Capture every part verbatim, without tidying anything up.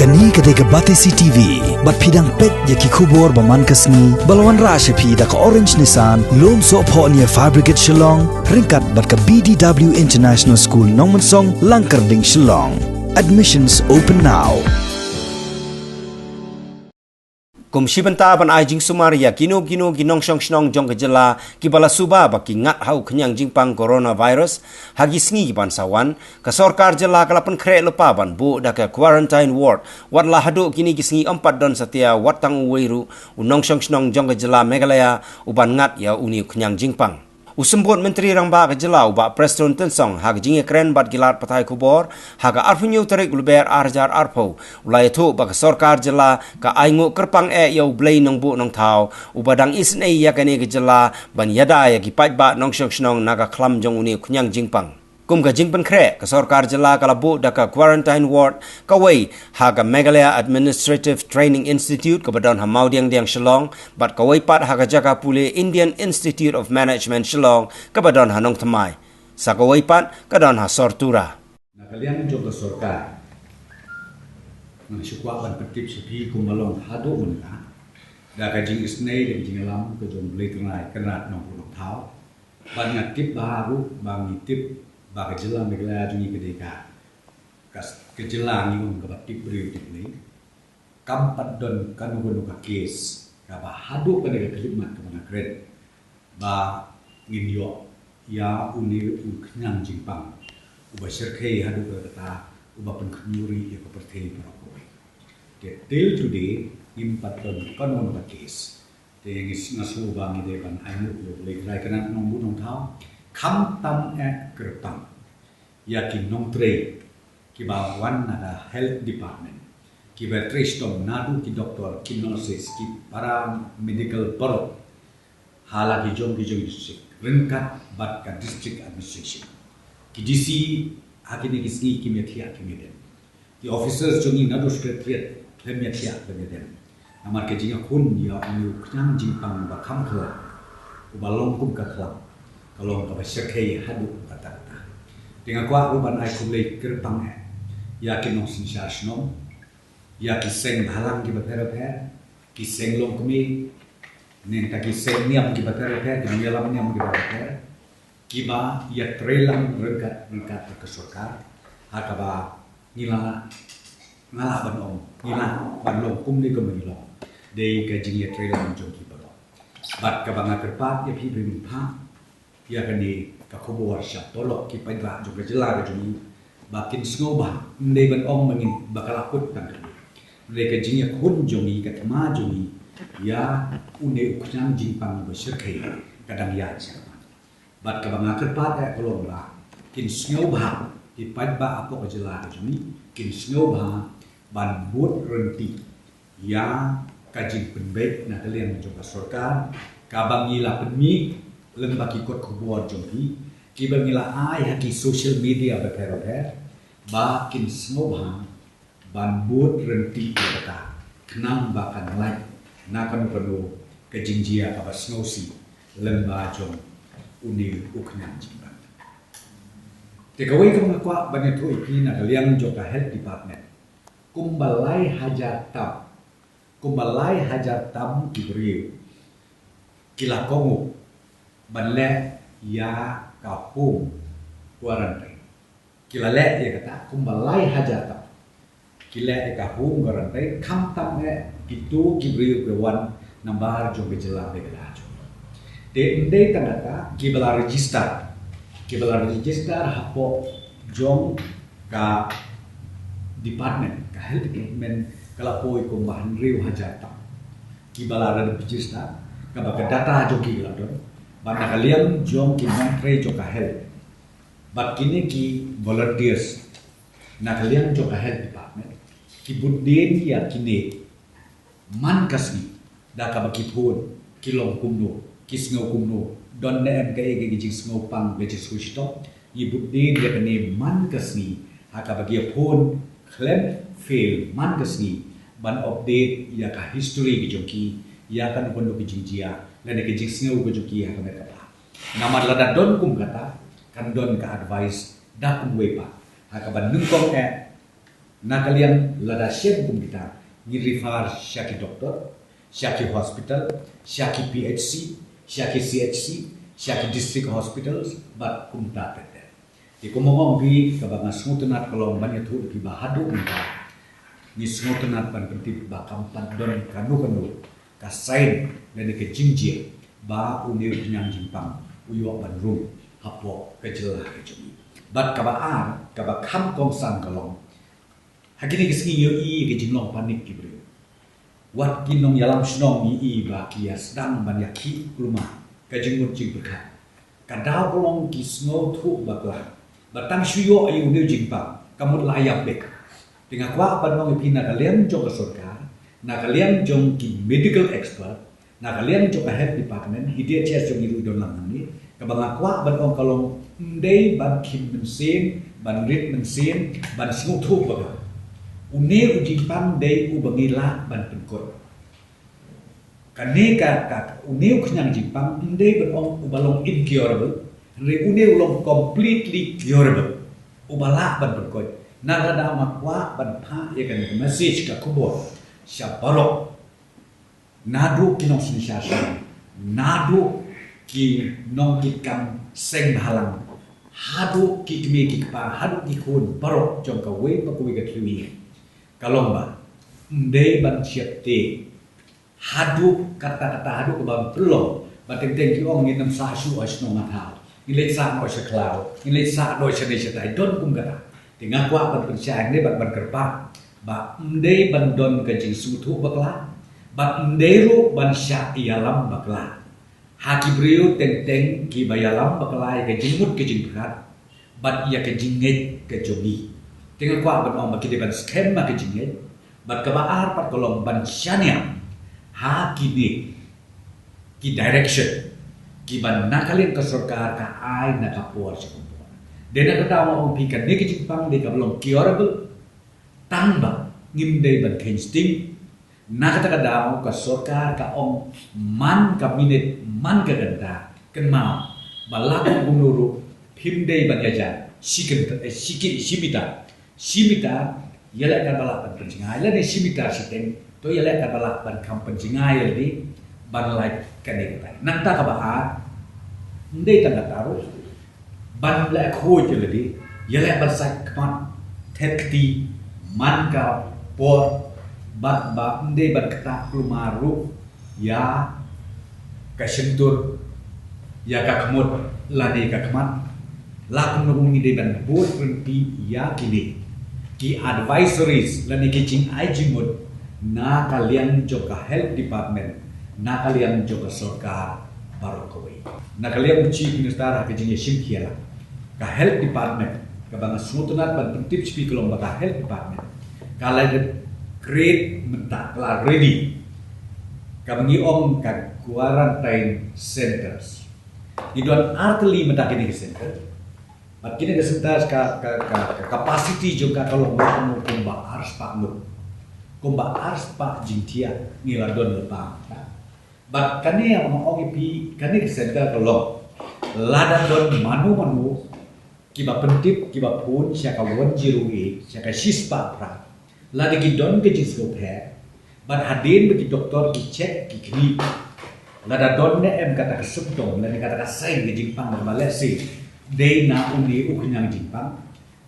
Kane ka dei ka Batesi T V, bad phi dang peit ïa ki khubor ba man ka sngi, ba la wanrah sha phi da ka Orange Nissan, Lumsohphoh near Fire Brigade Shillong, ryngkat bad ka B D W International School Nongmensong, Langkyrding, Shillong. Admissions open now. Kum shi bynta ban ai jingsumar ïa kino kino ki nongshong shnong jong ka jylla kiba la suba ba ki ngat ha u khñiang jingpang coronavirus ha ki sngi kiban sa wan, ka sorkar jylla ka la pynkhreh lypa ban buh da ka quarantine ward, wat la haduh kine ki sngi ym pat don satia wat tang uwei ruh u nongshong shnong jong ka jylla Meghalaya uban ngat ïa une u khñiang jingpang. U Symbud Myntri Rangbah ka jylla u Bah Prestone Tynsong ha ka jingïakren bad ki lad pathai khubor ha ka arphew hynñiew tarik u Lber ar hajar arphew, u la ïathuh ba ka sorkar jylla ka ainguh kyrpang eh ïa u Blei Nongbuh Nongthaw uba dang isynei ïa kane ka jylla ban ïada ïa ki paidbah nongshong shnong na ka khlam jong une u khñiang jingpang. Kum ka jingpynkhreh, ka sorkar jylla ka la buh da ka quarantine ward kawei ha ka Meghalaya Administrative Training Institute kaba don ha Mawdiangdiang, Shillong, bad kawei pat ha ka jaka pule Indian Institute of Management, Shillong, kaba don ha Nongthymmai. Sa kawei pat ka don ha Sortura. Na ka liang jong ka sorkar, nga shu kwah ban pyntip sha phi kumba long haduh mynta da ka jingisynei da ka jingïalam ka jong u Blei Trai Kynrad Nongbuh Nongthaw. Bad nga tip bha ruh ba ngi tip ba ka jylla Meghalaya jong ngi ka dei ka, ka, ka jylla ngi ong kaba tip briew tip Blei. Kam pat don kano kano ka case kaba haduh kane ka khyllipmat kaba nga kren ba ngin ïoh ïa une u khñiang jingpang uba shyrkhei haduh katta katta, uba pynkhynñiuri ïa ka pyrthei baroh kawei. Te till today ngim pat don kano kano ka case. Te ngi s-, nga sngew ba ngi dei ban ainguh ïa u Blei Trai Kynrad Nongbuh Nongthaw, khamtam eh kyrpang ïa ki nongtrei kiba wan na ka health department, kiba trei shitom, naduh ki doktor, ki nurses, ki paramedical baroh ha la ki jong ki jong ki district, ryngkat bad ka district administration, ki D C, ha kine ki sngi kim ïathiah kim ïadem. Ki officers jong ngi naduh secretariat khlem ïathiah khlem ïadem. Namar ka jingïakhun ïa une u khñiang jingpang ba kham khlam, uba long kum ka khlam, ka long kaba shyrkhei haduh katta katta. Te nga kwah ruh ban ai khublei kyrpang eh ïa ki nongsynshar shnong, ïa ki seng bhalang kiba pher bapher, ki seng longkmie, nangta ki seng niam kiba pher bapher, ki nongïalam niam kiba pher bapher, kiba ïatreilang ryngkat ryngkat bad ka sorkar ha kaba ngi lah, nga lah ban ong, ngi lah ban long kumne kumba ngi long. Dei ka jingïatreilang jong ki baroh. Bad kaba nga kyrpad ïa phi, phi mynta ïa kane ka khubor sha baroh ki paidbah jong ka jylla ka jong ngi ba kin sngewbha, ym dei ban ong ma ngi ba ka la kut tang ka, ym dei, ka jingïakhun jong ngi, ka thma jong ngi ïa une u khñiang jingpang ba shyrkhei ka dang ïaid sha khmat. Bad kaba nga kyrpad eh ka long ba kin sngewbha ki paidbah hapoh ka jylla ka jong ngi, kin sngewbha ban bud ryntih ïa ka jingpynbeit na ka liang jong ka sorkar kaba ngi la pynmih lyngba ki kot khubor jong phi, kiba ngi la ai ha ki social media bapher bapher, ba kin sngewbha ban bud ryntih ïa kata, khnang ba kan lait na kano kano ka jingjia kaba sngewsih lyngba jong une u khñiang jingpang. Te kawei kaba nga kwah ban ïathuh ïa phi na ka liang jong ka health department, kumba lai hajar tam, kumba lai hajar tam ki briew ki la kohnguh ban leh ïa ka home quarantine. Ki la leh ïa kata kumba lai hajar tam. Ki leh ïa ka home quarantine, khamtam eh kito ki briew kiba wan namar jong ka jylla Meghalaya jong ngi. Te ym dei tang kata, kiba la register, kiba la register hapoh jong ka department, ka health department, ka la poi kumba hynriew hajar tam kiba la register, kaba ka data jong ki ka la don. Bad na ka liang jong ki nongtrei jong ka health bad kine ki volunteers na ka liang jong ka health department, ki bud dien ïa kine man ka sngi, da kaba ki phone, ki long kumno, ki sngew kumno, don ne em kaei ka jingsngewpang, ka jingsngewshitom, ngi bud dien ïa kane man ka sngi, ha kaba ki phone khlem fail man ka sngi ban update ïa ka history ka jong ki, ïa kano kano ka jingjia lane ka jingsngew ka jong ki ha ka met ka phad. Namar lada don kum kata, kan don ka advice da kumwei pat, ha kaba nyngkong eh Na ka liang lada shem kum kita, ngi refer sha ki doktor, sha ki hospital, sha ki P H C, sha ki C H C, sha ki district hospitals, bad kumta ter ter. Te kumba ong phi, kaba nga sngewtynnat ka long ban ïathuh ïa phi ba haduh mynta ngi sngewtynnat ban pyntip ba kam pat don kano kano ka sign lane ka jingjia ba une u khñiang jingpang u ïoh ban rung hapoh ka jylla ka jong ngi. Bad kaba ar, kaba kham kongsan ka long, ha kine ki sngi ngi ïohi ka jinglong panic ki briew. Wat ki nongïalam shnong ngi i ba ki ïa sdang ban ïakhih kulmar ka jingmut jingpyrkhat. Ka daw ka long ki sngewthuh bakla ba tang shu ïoh ïa une u jingpang ka mut la ïap beit. Te nga kwah ban ong ïa phi, na ka liang jong ka sorkar, na ka liang jong ki medical expert, na ka liang jong ka health department, i D H S jong ngi ruh i don lang hangne. Kaba nga kwah ban ong ka long, ym dei ban khim mynsiem, ban rit mynsiem, ban sngewthuh bakla. Une u jingpang dei uba ngi lah ban pynkut. Kane ka, ka, une u khñiang jingpang ym dei ban ong uba long incurable, hynrei une u long completely curable, uba lah ban pynkut. Na kata nga kwah ban phah ïa kane ka message, ka khubor sha baroh, naduh ki nongsynshar shnong, naduh ki nongkitkam seng bhalang, haduh ki kmie ki kpa, haduh ki khun baroh jong kawei pa kawei ka thylliej. Ka long ba ym dei ban sheptieng haduh katta katta, haduh kaba pynlong ba teng teng ki ong ngin ym sah shuh ha shnong ha thaw, ngin leit sah noh sha khlaw, ngin leit sah noh shane shatai, don kum kata. Te nga kwah ban pynshai hangne bad ban kyrpad ba ym dei ban don ka jingsngewthuh bakla, bad ym dei ruh ban shah ïalam bakla ha ki briew teng teng kiba ïalam bakla ïa ka jingmut ka jingpyrkhat bad ïa ka jingngeit ka jong ngi. Te nga kwah ban ong ba ki dei ban skhem ha ka jingngeit, bad kaba ar pat ka long ban shaniah ha kine ki direction kiba na ka liang ka sorkar ka ai na ka por sha ka por. Dei na kata nga ong ïa phi, kane ka jingpang dei kaba long curable, tang ba ngim dei ban kheiñ sting. Na kata ka daw ka sorkar ka ong man ka minit, man ka kynta, kynmaw ba la kum kumno ruh phim dei ban ïajan shi kynta, eh, shi ki, shi mitar. Shi mitar, ïaleh katba lah ban pynjngai, lane shi mitar shiteng, to ïaleh katba lah ban kham pynjngai lade ban lait kane katai. Nangta kaba ar, ym dei tang kata ruh, ban leh khuid ïa lade, ïaleh ban sait khmat, thet kti man ka por, bad ba ym dei ban ktah kulmar ruh ïa ka shyntur, ïa ka khmut lane ka khmat. La kumno ngi dei ban bud rympei ïa kine ki advisories lane ki jingai jingmut na ka liang jong ka health department, na ka liang jong ka sorkar baroh kawei. Na ka liang u Chief Minister ha ka jingïashim khia ka health department, kaba nga sngewtynnat ban pyntip sha phi ka long ba ka health department ka la create mynta, ka la ready, kaba ngi ong ka quarantine centers. Ngi don artylli mynta kine ki center. Bad kine ki center ka, ka, ka, ka capacity jong ka ka long kumba arspah ngut. Kumba arspah jingthiah ngi la don lypa. Bad kane nga ong ïa phi, kane ki center ka long, lada don mano mano kiba pyntip, kiba phone sha ka one zero eight, sha ka shispah phra, lada ki don ka jingsngewpher, bad hadien ba ki doktor ki check, ki khmih, lada don ne em kata ka symptom lane kata ka sign ka jingpang, ba lehse dei na une u khñiang jingpang,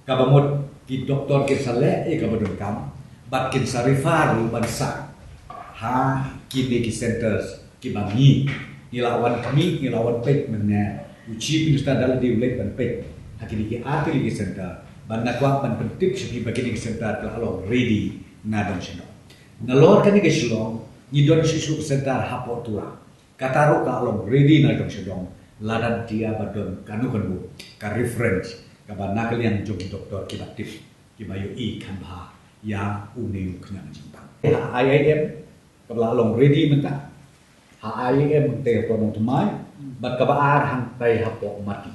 kaba mut ki doktor kin sa leh ïa kaba donkam bad kin sa refer ruh ban sah ha kine ki centers kiba ngi, ngi la wan khmih, ngi la wan peit mynne. U Chief Minister da lade u leit ban peit ha kine ki artylli ki center, bad nga kwah ban pyntip sha phi ba kine ki center ki la long ready na dong shnong. Nalor kane ka Shillong ngi don shuh shuh ki center hapoh Tura. Kata ruh ka long ready na dong sha dong, lada dei ba don kano kano ka reference kaba na ka liang jong ki doktor kiba tip, kiba ïohi kham bha ïa une u khñiang jingpang. Ha I I M kaba la long ready mynta, ha I I M hangtai hapoh Nongthymmai, bad kaba ar hangtai hapoh Mati.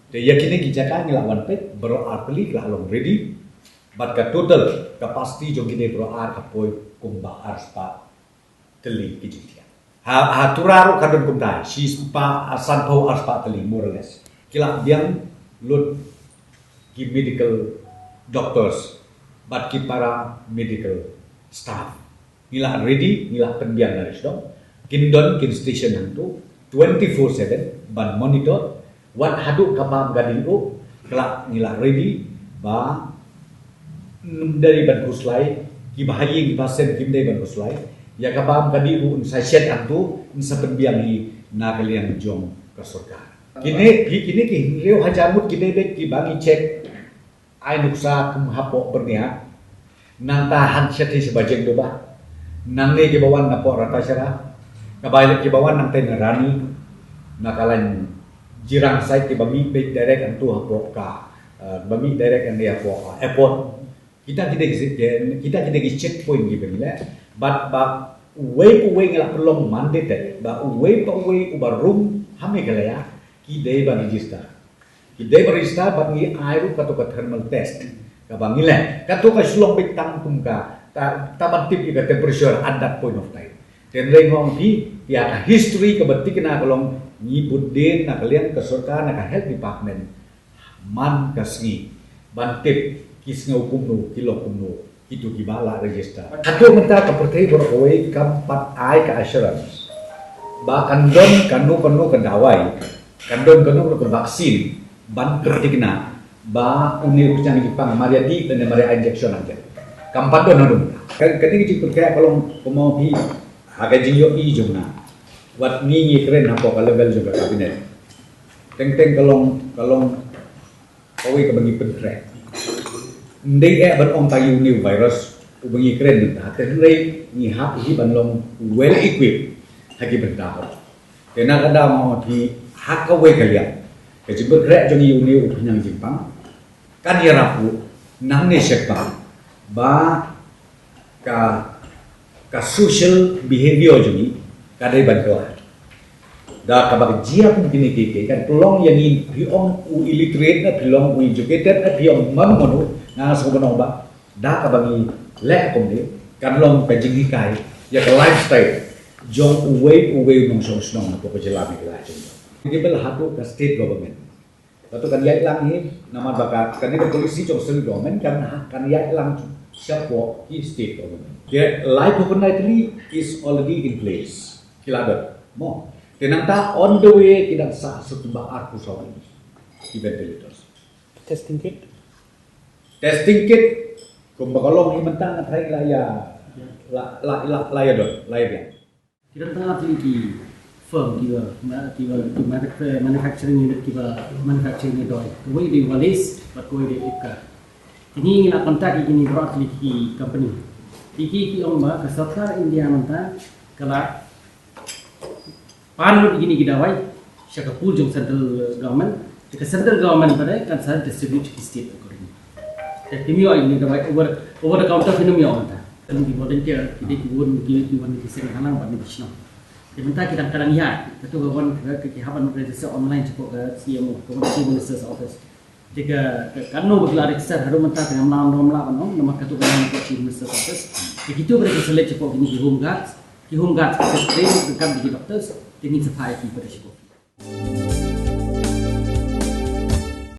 Te ïa kine ki jaka ngi la wan peit, baroh artylli ki la long ready, bad ka total capacity jong kine baroh ar ka poi kumba arspah tylli ki jingthiah. Ha, ha Tura ruh ka don kumta, shispah, ah, sanphew arspah tylli, more or less. Ki la biang lut ki medical doctors bad ki para medical staff. Ngi la ready, ngi la pynbiang na sdong. Kin don kin station hangtu twenty-four seven ban monitor. Wat haduh ka bam ka dih ruh, ka la, ngi la ready ba ym dei ban khuslai, kiba ha ïing kiba sem kim dei ban khuslai. Ïa ka bam ka dih ruh yn sa shet hangtu, yn sa pynbiang hi na ka liang jong ka sorkar. Kine, ki, kine ki hynriew hajar ngut ki dei beit kiba ngi check. Ai nuksa kum hapoh Byrnihat. Nangta han shet hi sha ba jeng Duba. Nangne kiba wan napoh Ratacherra. Kaba ïaleh kiba wan nangta na Rani. Na ka lain Jirang side kiba mih beit direct hangtu hapoh ka, eh, ba mih direct hangtu hapoh, eh, airport. Kita ki dei ki, kita ki dei ki checkpoint kiba ngi leh. Bad ba uwei pa uwei ngi la pynlong mandate, ba uwei pa uwei uba rung ha Meghalaya ki dei ban register. Ki dei ban register bad ngi ai ruh kato ka thermal test. Kaba ngi leh, kato ka shu long beit tang kum ka, ta, ta ban tip ïa ka temperature at that point of time. Te hynrei nga ong ïa phi, ïa ka history kaba thikna ka long ngi bud dien na ka liang ka sorkar, na ka health department. Man ka sngi ban tip ki sngew kumno, ki long kumno, kito kiba la register. Hato mynta ka pyrthei baroh kawei kam pat ai ka assurance ba kan don kano kano ka dawai, kan don kano kano ka vaccine ban pynthikna ba une u kñia jingpang mar ïa dih lane mar ïa injection hangne. Kam pat don haduh mynta. Ka, kane ka jingpyrkhat ka long kumno phi ha ka jingïohi jong nga. Wat ngi ngi kren hapoh ka level jong ka cabinet. Teng teng ka long, ka long kawei kaba ngi pynkhreh. Ym dei eh ban ong tang ïa une u virus uba ngi kren mynta, te hynrei ngi hap hi ban long well equipped ha ki bynta. Te na ka daw ma ong hi ha kawei ka liang ka jingpynkhreh jong ngi ïa une u kñia jingpang kan ïarap ruh nangne shaphang ba ka, ka social behavior jong ngi ka dei ban kylla. Da kaba ka jia kum kine ki, ki kan pynlong ïa ngi, phi ong u illiterate ne phi long u educated ne phi ong mano mano, nga sngew ban ong ba da kaba ngi leh kumne kan long ka jinghikai ïa ka lifestyle jong uwei uwei u nongshong shnong hapoh ka jylla Meghalaya jong ngi. Ngi bel haduh ka state government. Kato kan ïaid lang hi, namar ba ka, kane ka policy jong central government kan, kan ïaid lang shapoh ki state government. Te lai phew khyndai tylli is already in place. Ki la don mo. Te nangta on the way ki dang sah sha kumba arphew saw tylli ki ventilators. Testing kit? Testing kit kumba ka long hi mynta nga tharai la ïa, la, la, la, la ïa don, la ïa biang. Ki don tang ar tylli ki firm kiba, ma-, kiba, ki manufa-, manufacturing unit kiba manufacturing ïa dawai. Kawei dei Wallis bad kawei dei Ipca. Te ngi ngi la contact ïa kine baroh tylli ki company. Te ki, ki ong ba ka sorkar India mynta ka la pan lut ïa kine ki dawai sha ka pool jong central government. Te ka central government pat kan sa distribute ki state accordingly. Te kim ïoh ïa kine ki dawai over, over the counter, kim ïoh mynta. Ki volunteer ki dei ki wan, ki, ki wan ki seng halang bad ki shnong. Te mynta ki dang, ka dang ïaid, kato ka wan ka, ka, ki hap ban register online shapoh ka C M O, ka wan Chief Minister's Office. Te ka, ka, kano ba ki la register haduh mynta te ngam lah, ngam lah ban ong, namar kato ka wan ka Chief Minister's Office. Te kito ba ki select shapoh kine ki home guards, ki home guards ki train ryngkat bad ki doctors, te ngin sa phah ïa ki pat shapoh.